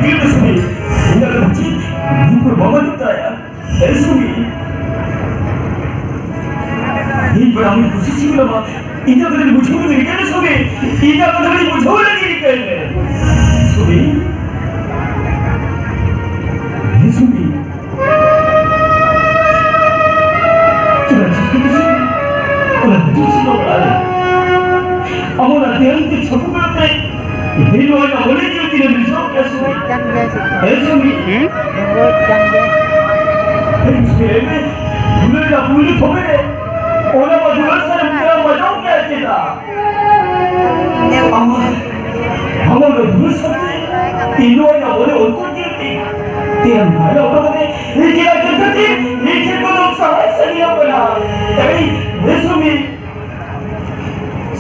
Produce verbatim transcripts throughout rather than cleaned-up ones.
ᱤᱧᱟᱹᱜ ᱠᱟᱛᱷᱟ ᱪᱮᱫ ᱱᱤᱛ ᱦᱚᱸ ᱵᱟᱢ ᱟᱸᱡᱚᱢ ᱫᱟᱲᱮᱭᱟᱜᱼᱟ? ᱮ ᱥᱩᱢᱤ, ᱤᱧ ᱵᱟᱲᱟᱭ ᱟᱢᱤᱧ ᱠᱩᱥᱤ ᱪᱮᱫ ᱞᱟᱢᱟ, ᱤᱧᱟᱹᱜ ᱠᱟᱛᱷᱟ ᱵᱩᱡᱷᱟᱹᱣ ᱞᱟᱹᱜᱤᱫ ᱨᱤᱠᱟᱹᱭ ᱢᱮ ᱥᱩᱢᱤ, ᱤᱧᱟᱹᱜ ᱠᱟᱛᱷᱟ ᱵᱩᱡᱷᱟᱹᱣ ᱞᱟᱹᱜᱤᱫ ᱨᱤᱠᱟᱹᱭ ᱢᱮ ᱥᱩᱢᱤ, ᱮ ᱥᱩᱢᱤ᱾ ᱪᱮᱫᱟᱜ ᱪᱤᱠᱟᱹ ᱠᱮᱫᱟ? ᱚᱱᱟ ᱦᱤᱡᱩᱜ ᱥᱮᱱᱚᱜ ᱚᱲᱟᱜ ᱨᱮ ᱟᱢ ᱚᱱᱟ ᱛᱮᱭᱟᱝ ᱛᱮ ᱪᱷᱟᱯᱩ ᱠᱟᱛᱮ ᱤᱧ ᱱᱚᱣᱟ ᱨᱮᱱᱟᱜ ᱢᱚᱱᱮ ᱡᱤᱣᱤ ᱛᱤᱱᱟᱹᱜ ᱵᱤᱥᱟᱹᱣ ᱠᱮᱫ ᱥᱩᱢᱤ᱾ ᱠᱟᱱ ᱜᱮᱭᱟ ᱥᱮ? ᱦᱮᱸ ᱥᱩᱢᱤ᱾ ᱦᱩᱸ? ᱨᱚᱸᱜᱚᱭ ᱠᱟᱱ ᱜᱮᱭᱟ᱾ ᱦᱮᱸ ᱥᱩᱢᱤ, ᱞᱟᱹᱭ ᱢᱮ, ᱫᱩᱞᱟᱹᱲ ᱨᱮᱱᱟᱜ ᱯᱩᱭᱞᱩ ᱛᱷᱚᱯᱮ ᱨᱮ ᱚᱱᱟ ᱢᱟ ᱫᱩᱞᱟᱹᱲ ᱥᱟᱨᱮ ᱢᱩᱫᱽᱨᱟ ᱵᱟᱡᱟᱣ ᱠᱮᱫ ᱪᱮᱫᱟᱜ? ᱟᱢᱟᱜ, ᱟᱢᱟᱜ ᱚᱱᱟ ᱫᱩᱞᱟᱹᱲ ᱥᱟᱨᱮ ᱤᱧ ᱱᱚᱣᱟ ᱨᱮᱱᱟᱜ ᱢᱚᱱᱮ ᱚᱱᱛᱚᱨ ᱡᱤᱣᱤ ᱛᱮ ᱛᱮᱭᱟᱝ ᱵᱷᱟᱭᱨᱟ ᱚᱰᱚᱠ ᱠᱟᱛᱮ ᱤᱧ ᱪᱮᱫᱟᱜ ᱪᱮᱫ ᱠᱷᱟᱹᱛᱤᱨ ᱤᱧ ᱴᱷᱮᱱ ᱠᱷᱚᱱ ᱫᱚ ᱥᱟᱦᱟᱭ ᱥᱟᱺᱜᱤᱧᱚᱜ ᱠᱟᱱᱟ? ᱮᱭ, ᱦᱮᱸ ᱥᱩᱢᱤ,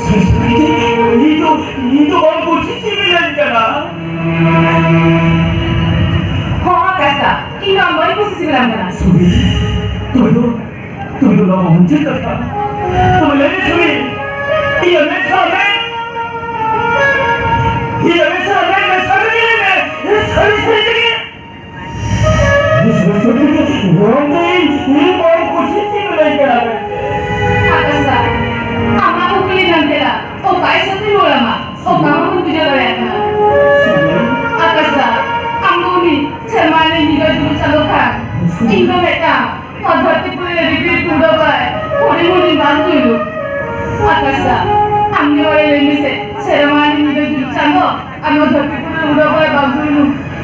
ᱥᱮᱥ ᱯᱨᱤᱛᱤ, ᱤᱧ ᱫᱚ, ᱤᱧ ᱫᱚ ᱵᱟᱢ ᱠᱩᱥᱤ ᱪᱮᱫ ᱞᱮᱱ ᱠᱟᱱᱟ? ᱦᱚᱸ, ᱟᱠᱟᱥ ᱫᱟ, ᱤᱧ ᱫᱚ ᱟᱢ ᱵᱟᱹᱧ ᱠᱩᱥᱤ ᱪᱮᱫ ᱞᱮᱱ ᱠᱟᱱᱟ᱾ ᱥᱩᱢᱤ, ᱛᱚᱵᱮ ᱫᱚ, ᱛᱚᱵᱮ ᱫᱚ ᱱᱚᱣᱟ ᱢᱩᱪᱟᱹᱫ ᱠᱟᱛᱷᱟ᱾ ᱛᱚᱵᱮ ᱞᱟᱹᱭ ᱢᱮ ᱥᱩᱢᱤ, ᱤᱧᱟᱹᱜ ᱢᱮᱫ ᱥᱟᱢᱟᱝ ᱨᱮ, ᱤᱧᱟᱹᱜ ᱢᱮᱫ ᱥᱟᱢᱟᱝ ᱨᱮ, ᱢᱮᱫ ᱥᱟᱢᱟᱝ ᱨᱮ ᱞᱟᱹᱭ ᱢᱮ, ᱥᱟᱹᱨᱤ ᱥᱟᱹᱨᱤ ᱛᱮᱜᱮ᱾ ᱜᱚᱲᱚᱢ ᱫᱚ ᱤᱧ, ᱤᱧ ᱵᱟᱹᱧ ᱠᱩᱥᱤ ᱪᱮᱫ ᱞᱟᱹᱭ ᱠᱟᱱᱟ ᱢᱮᱱᱛᱮ᱾ ᱟᱠᱟᱥ ᱫᱟ, ᱟᱢᱟᱜ ᱠᱩᱠᱞᱤ ᱨᱮᱱᱟᱜ ᱛᱮᱞᱟ ᱚᱠᱟ ᱦᱤᱥᱟᱹᱵ ᱛᱮᱧ ᱨᱩᱣᱟᱹᱲ ᱟᱢᱟ? ᱚᱠᱟ ᱦᱚᱸ ᱵᱟᱹᱧ ᱵᱩᱡᱷᱟᱹᱣ ᱫᱟᱲᱮᱭᱟᱜ ᱠᱟᱱᱟ᱾ ᱟᱠᱟᱥ ᱫᱟ, ᱟᱢ ᱫᱚ ᱩᱱᱤ ᱥᱮᱨᱢᱟ ᱨᱮᱱ ᱧᱤᱫᱟᱹ ᱡᱩᱞᱩᱜ ᱪᱟᱸᱫᱚ ᱠᱷᱟᱱ, ᱤᱧ ᱫᱚ ᱢᱤᱫᱴᱟᱝ ᱱᱚᱣᱟ ᱫᱷᱟᱹᱨᱛᱤ ᱯᱩᱨᱤ ᱨᱮ ᱨᱤᱯᱤᱲ ᱩᱰᱟᱹᱣ ᱠᱟᱭ ᱦᱩᱰᱤᱧ ᱦᱩᱰᱤᱧ ᱵᱟᱝ ᱛᱩᱭᱩ᱾ ᱟᱠᱟᱥ ᱫᱟ, ᱟᱢ ᱜᱮ ᱵᱟᱲᱟᱭ ᱞᱟᱹᱭ ᱢᱮᱥᱮ, ᱥᱮᱨᱢᱟ ᱨᱮᱱ ᱧᱤᱫᱟᱹ ᱡᱩᱞᱩᱜ ᱪᱟᱸᱫᱚ ᱟᱨ ᱱᱚᱣᱟ ᱫᱷᱟᱹᱨᱛᱤ ᱯᱩᱨᱤ ᱨᱮ ᱩᱰᱟᱹᱣ ᱠᱟᱭ ᱵᱟᱝ ᱛᱩᱭᱩ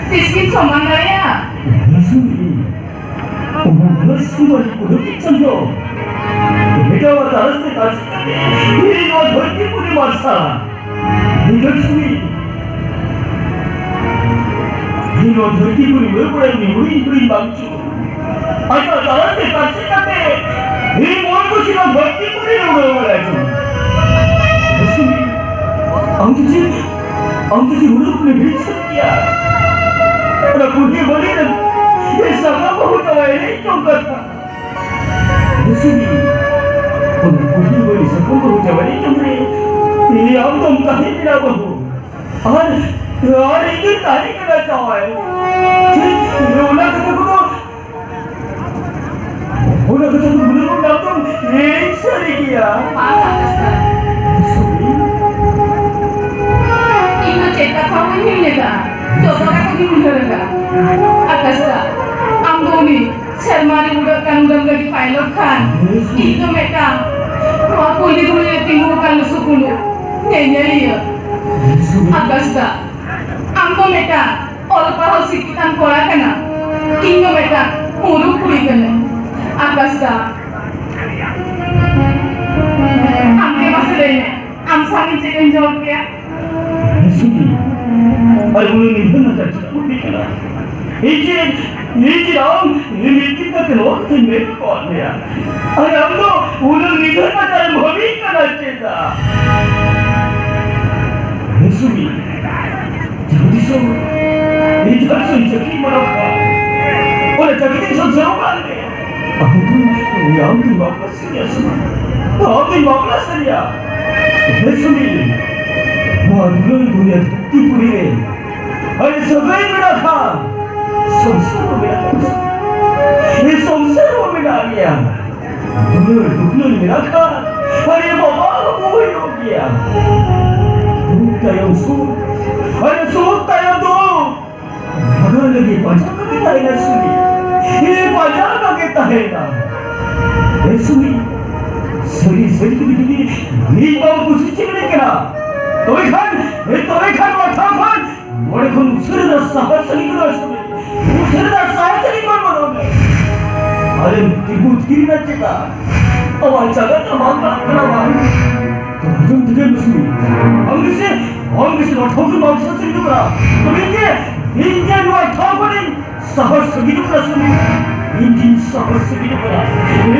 ᱛᱤᱥ ᱠᱤᱱ ᱥᱚᱢᱟᱱ ᱫᱟᱲᱮᱭᱟᱜᱼᱟ? ᱚᱱᱟ ᱫᱷᱟᱹᱨᱛᱤ ᱯᱩᱨᱤ ᱪᱟᱸᱫᱚ ᱢᱮᱴᱟᱣ ᱟᱨ ᱛᱟᱨᱟᱥ ᱛᱮ ᱛᱟᱨᱥᱤ ᱠᱟᱛᱮ ᱤᱧ ᱱᱚᱣᱟ ᱫᱷᱟᱹᱨᱛᱤ ᱯᱩᱨᱤ ᱢᱟᱨᱥᱟᱞᱟ᱾ ᱱᱤᱛᱚᱜ ᱥᱩᱢᱤ, ᱤᱧ ᱱᱚᱣᱟ ᱫᱷᱟᱹᱨᱛᱤ ᱯᱩᱨᱤ ᱩᱲᱟᱹᱣ ᱵᱟᱲᱟᱭ ᱩᱱᱤ ᱦᱩᱰᱤᱧ ᱦᱩᱰᱤᱧ ᱵᱟᱝᱪᱩ᱾ ᱟᱡᱟᱜ ᱛᱟᱨᱟᱥ ᱛᱮ ᱛᱟᱨᱥᱤ ᱠᱟᱛᱮ ᱤᱧ ᱢᱚᱱ ᱠᱩᱥᱤ ᱱᱚᱣᱟ ᱫᱷᱟᱹᱨᱛᱤ ᱯᱩᱨᱤ ᱨᱮ ᱩᱲᱟᱹᱣ ᱵᱟᱲᱟᱭ ᱪᱚ᱾ ᱥᱩᱢᱤ, ᱟᱢ ᱫᱚ ᱪᱮᱫ, ᱟᱢ ᱫᱚ ᱪᱮᱫ ᱩᱲᱟᱹᱣ ᱠᱚᱢ ᱦᱤᱲᱤᱧ ᱥᱟᱹᱛ ᱠᱮᱭᱟ? ᱚᱱᱟ ᱠᱩᱞᱦᱤ ᱵᱟᱹᱲᱤ ᱨᱮ ᱤᱧ ᱥᱟᱠᱟᱢ ᱵᱟᱹᱦᱩ ᱡᱟᱶᱟᱭ ᱮᱱᱮᱡ ᱡᱚᱝ ᱠᱟᱛᱷᱟ᱾ ᱵᱩᱥᱩᱵᱤ, ᱚᱱᱟ ᱠᱩᱞᱦᱤ ᱵᱟᱹᱲᱤ ᱥᱟᱠᱟᱢ ᱵᱟᱹᱦᱩ ᱡᱟᱶᱟᱭ ᱡᱚᱝ ᱨᱮ, ᱤᱧ ᱟᱢ ᱫᱚᱢ ᱛᱟᱦᱮᱸ ᱞᱮᱱᱟ ᱵᱟᱹᱦᱩ᱾ ᱟᱨ ᱟᱨ ᱤᱧ ᱫᱚᱧ ᱛᱟᱦᱮᱸ ᱠᱟᱱᱟ ᱡᱟᱶᱟᱭ᱾ ᱪᱮᱫ? ᱚᱱᱟ ᱠᱟᱛᱷᱟ ᱠᱚᱫᱚ, ᱚᱱᱟ ᱠᱟᱛᱷᱟ ᱠᱚ ᱵᱩᱞᱟᱹᱣ ᱵᱟᱝ ᱜᱟᱱᱚᱜ᱾ ᱤᱧ ᱥᱟᱹᱨᱤ ᱜᱮᱭᱟ᱾ ᱵᱟᱝ, ᱟᱠᱟᱥ ᱫᱟ᱾ ᱥᱩᱢᱤ᱾ ᱤᱧ ᱫᱚ ᱪᱮᱫ ᱠᱟᱛᱷᱟ ᱦᱚᱸ ᱵᱟᱹᱧ ᱦᱤᱲᱤᱧ ᱟᱠᱟᱫᱼᱟ᱾ ᱡᱚᱛᱚ ᱠᱟᱛᱷᱟ ᱜᱤᱧ ᱩᱭᱦᱟᱹᱨ ᱟᱠᱟᱫᱼᱟ᱾ ᱟᱠᱟᱥ ᱫᱟ, ᱟᱢ ᱫᱚ ᱩᱱᱤ ᱥᱮᱨᱢᱟ ᱨᱮ ᱩᱰᱟᱹᱜ ᱠᱟᱱ ᱩᱰᱟᱹᱱ ᱜᱟᱹᱰᱤ pilot ᱠᱷᱟᱱ, ᱤᱧ ᱫᱚ ᱢᱤᱫᱴᱟᱝ ᱱᱚᱣᱟ ᱠᱩᱞᱦᱤ ᱫᱷᱩᱲᱤ ᱨᱮ ᱛᱤᱸᱜᱩ ᱟᱠᱟᱱ ᱞᱩᱥᱩ ᱯᱩᱸᱰᱩ ᱧᱮᱧᱮᱞᱤᱭᱟᱹ᱾ ᱟᱠᱟᱥ ᱫᱟ, ᱟᱢ ᱫᱚ ᱢᱤᱫᱴᱟᱝ ᱚᱞ ᱯᱟᱲᱦᱟᱣ ᱥᱤᱠᱷᱱᱟᱹᱛᱟᱱ ᱠᱚᱲᱟ ᱠᱟᱱᱟᱢ, ᱤᱧ ᱫᱚ ᱢᱤᱫᱴᱟᱝ ᱢᱩᱨᱩᱠ ᱠᱩᱲᱤ ᱠᱟᱹᱱᱟᱹᱧ᱾ ᱟᱠᱟᱥ ᱫᱟ, ᱟᱢ ᱜᱮ ᱢᱟᱥᱮ ᱞᱟᱹᱭ ᱢᱮ, ᱟᱢ ᱥᱟᱶ ᱤᱧ ᱪᱮᱫ ᱤᱧ ᱡᱚᱲ ᱠᱮᱭᱟ? ᱥᱩᱢᱤ, ᱟᱨ ᱩᱱᱤ ᱱᱤᱫᱷᱟᱹᱱ ᱟᱡᱟᱜ ᱪᱮᱫ ᱠᱚ ᱠᱟᱱᱟ? ᱤᱧ ᱪᱮᱫ, ᱤᱧ ᱪᱮᱫ ᱟᱢ ᱢᱤᱫ ᱫᱤᱱ ᱠᱟᱛᱮ ᱱᱚᱣᱟ ᱠᱟᱛᱷᱟᱧ ᱢᱮᱱ ᱦᱚᱴᱚᱣᱟᱫ ᱢᱮᱭᱟ? ᱟᱨ ᱟᱢ ᱫᱚ ᱩᱱᱟᱹᱜ ᱱᱤᱫᱷᱟᱹᱱ ᱟᱡᱟᱨ ᱮᱢ ᱵᱷᱟᱹᱵᱤᱭᱮᱫ ᱠᱟᱱᱟ ᱪᱮᱫᱟᱜ? ᱦᱮᱸ ᱥᱩᱢᱤ, ᱡᱟᱦᱟᱸ ᱛᱤᱥᱚᱜ ᱤᱧ ᱡᱟᱦᱟᱸ ᱛᱤᱥᱚᱜ ᱤᱧ ᱪᱟᱹᱠᱨᱤ ᱢᱟᱱᱟᱣ ᱠᱷᱟᱱ, ᱚᱱᱟ ᱪᱟᱹᱠᱨᱤ ᱫᱤᱥᱚᱢ ᱥᱮᱱᱚᱜ ᱠᱟᱱ ᱜᱮ᱾ ᱟᱢ ᱫᱚ, ᱟᱢ ᱫᱚᱧ ᱵᱟᱯᱞᱟ ᱥᱟᱹᱨᱤᱭᱟ ᱥᱩᱢᱤ, ᱟᱢ ᱫᱚᱧ ᱵᱟᱯᱞᱟ ᱥᱟᱹᱨᱤᱭᱟ᱾ ᱦᱮᱸ ᱥᱩᱢᱤ, ᱱᱚᱣᱟ ᱫᱩᱞᱟᱹᱲ ᱫᱩᱱᱤᱭᱟᱹ ᱫᱷᱟᱹᱨᱛᱤ ᱯᱩᱨᱤ ᱨᱮ ᱟᱹᱰᱤ ᱥᱟᱹᱜᱟᱹᱭ ᱢᱮᱱᱟᱜ ᱠᱷᱟᱱ, ᱥᱚᱝᱥᱟᱨ ᱦᱚᱸ ᱢᱮᱱᱟᱜ ᱠᱷᱟᱱ, ᱥᱚᱝᱥᱟᱨ ᱦᱚᱸ ᱢᱮᱱᱟᱜ ᱜᱮᱭᱟ᱾ ᱫᱩᱞᱟᱹᱲ ᱫᱩᱯᱞᱟᱹᱲ ᱢᱮᱱᱟᱜ ᱠᱷᱟᱱ, ᱟᱨᱮ ᱵᱟᱵᱟ, ᱟᱵᱚ ᱦᱩᱭᱩᱜ ᱜᱮᱭᱟ᱾ ᱥᱩᱠ ᱛᱟᱭᱚᱢ ᱥᱩᱠ, ᱟᱨᱮ ᱥᱩᱠ ᱛᱟᱭᱚᱢ ᱫᱩᱠ᱾ ᱵᱷᱟᱜᱟᱣ ᱞᱟᱹᱜᱤᱫ ᱯᱟᱸᱡᱟ ᱠᱟᱜᱮ ᱛᱟᱦᱮᱱᱟ ᱥᱩᱢᱤ᱾ ᱦᱮᱸ, ᱯᱟᱸᱡᱟ ᱠᱟᱜᱮ ᱛᱟᱦᱮᱱᱟ᱾ ᱦᱮᱸ ᱥᱩᱢᱤ, ᱥᱟᱹᱨᱤ ᱥᱟᱹᱨᱤ ᱛᱮᱜᱮ ᱡᱩᱫᱤ ᱤᱧ ᱵᱟᱢ ᱠᱩᱥᱤ ᱪᱮᱫ ᱠᱟᱱᱟ, ᱛᱚᱵᱮ ᱠᱷᱟᱱ, ᱦᱮᱸ, ᱛᱚᱵᱮ ᱠᱷᱟᱱ ᱱᱚᱣᱟ ᱴᱷᱟᱶ ᱠᱷᱚᱱ ᱱᱚᱰᱮ ᱠᱷᱚᱱ ᱩᱥᱟᱹᱨᱟ ᱫᱷᱟᱨᱟ ᱥᱟᱦᱟ ᱥᱟᱹᱜᱤᱧ ᱠᱚ ᱨᱟᱥᱛᱟ ᱨᱮ᱾ ᱩᱥᱟᱹᱨᱟ ᱫᱷᱟᱨᱟ ᱥᱟᱦᱟ ᱥᱟᱹᱜᱤᱧ ᱠᱚ ᱵᱚᱞᱚᱱ ᱢᱮ᱾ ᱟᱨᱮᱢ ᱛᱤᱸᱜᱩ ᱛᱷᱤᱨ ᱮᱱᱟ ᱪᱮᱫᱟᱜ? ᱟᱢᱟᱜ ᱡᱟᱸᱜᱟ ᱛᱮ ᱵᱟᱝ ᱞᱟᱲᱟᱜ ᱠᱟᱱᱟ ᱵᱟᱝ? ᱛᱚ ᱟᱸᱡᱚᱢ ᱛᱮᱜᱮ ᱢᱮ ᱥᱩᱢᱤ᱾ ᱟᱢ ᱜᱮᱥᱮ, ᱟᱢ ᱜᱮᱥᱮ ᱱᱚᱣᱟ ᱴᱷᱟᱶ ᱠᱷᱚᱱ ᱵᱟᱢ ᱥᱟᱦᱟ ᱥᱟᱹᱜᱤᱧ ᱠᱟᱱᱟ᱾ ᱛᱚᱵᱮ ᱤᱧ ᱜᱮ, ᱤᱧ ᱜᱮ ᱱᱚᱣᱟ ᱴᱷᱟᱶ ᱠᱷᱚᱱᱤᱧ ᱥᱟᱦᱟ ᱥᱟᱹᱜᱤᱧᱚᱜ ᱠᱟᱱᱟ ᱥᱩᱢᱤ᱾ ᱤᱧ ᱜᱤᱧ ᱥᱟᱦᱟ ᱥᱟᱹᱜᱤᱧᱚᱜ ᱠᱟᱱᱟ᱾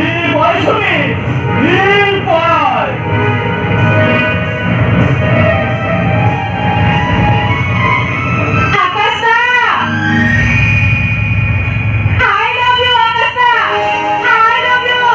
ᱮ ᱵᱟᱭ ᱥᱩᱢᱤ, ᱮ ᱵᱟᱭ᱾ ᱟᱠᱟᱥ ᱫᱟ! I love you, Akash the! I love you!